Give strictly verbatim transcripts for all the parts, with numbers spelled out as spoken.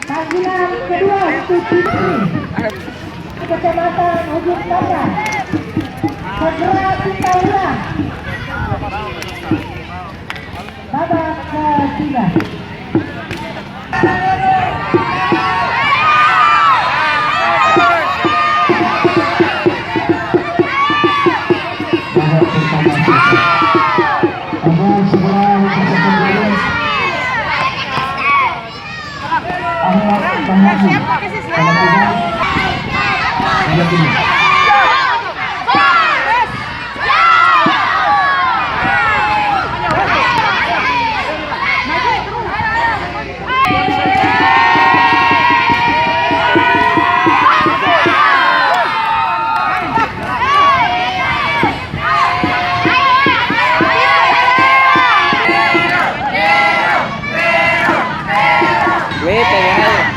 Panggilan kedua untuk Fitri, Kecamatan Ujung Tanah, Segera Sintaulang. Babak ketiga. Babak pertama. Abang sebelah persiapan dulu. Ahmad Bang Haji. Kalau tidak, tidak ini. Weh, tengah.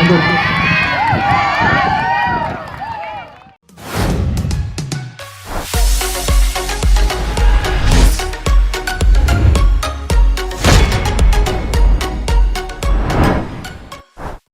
Aduh.